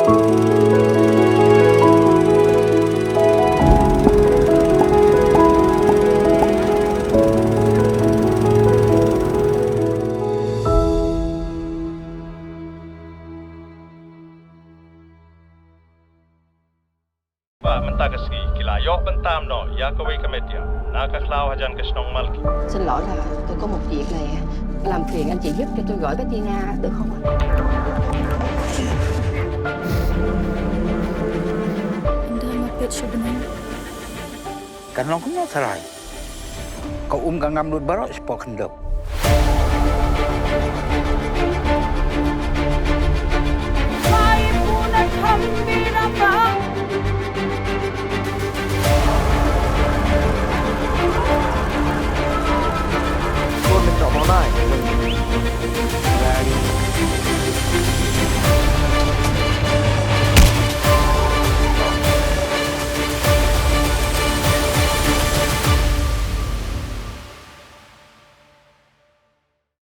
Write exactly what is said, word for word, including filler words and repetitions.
Ba mynta ka sngi ki la ïoh ban tam noh ïa kawei ka media na ka khlaw hajan ka shnong Malki. Xin lỗi là tôi có một việc này. Làm phiền anh chị giúp cho tôi gửi cái tin A được không ạ? Kan long kumno tharai? Ka um ka ngam lut baroh shapoh khyndew.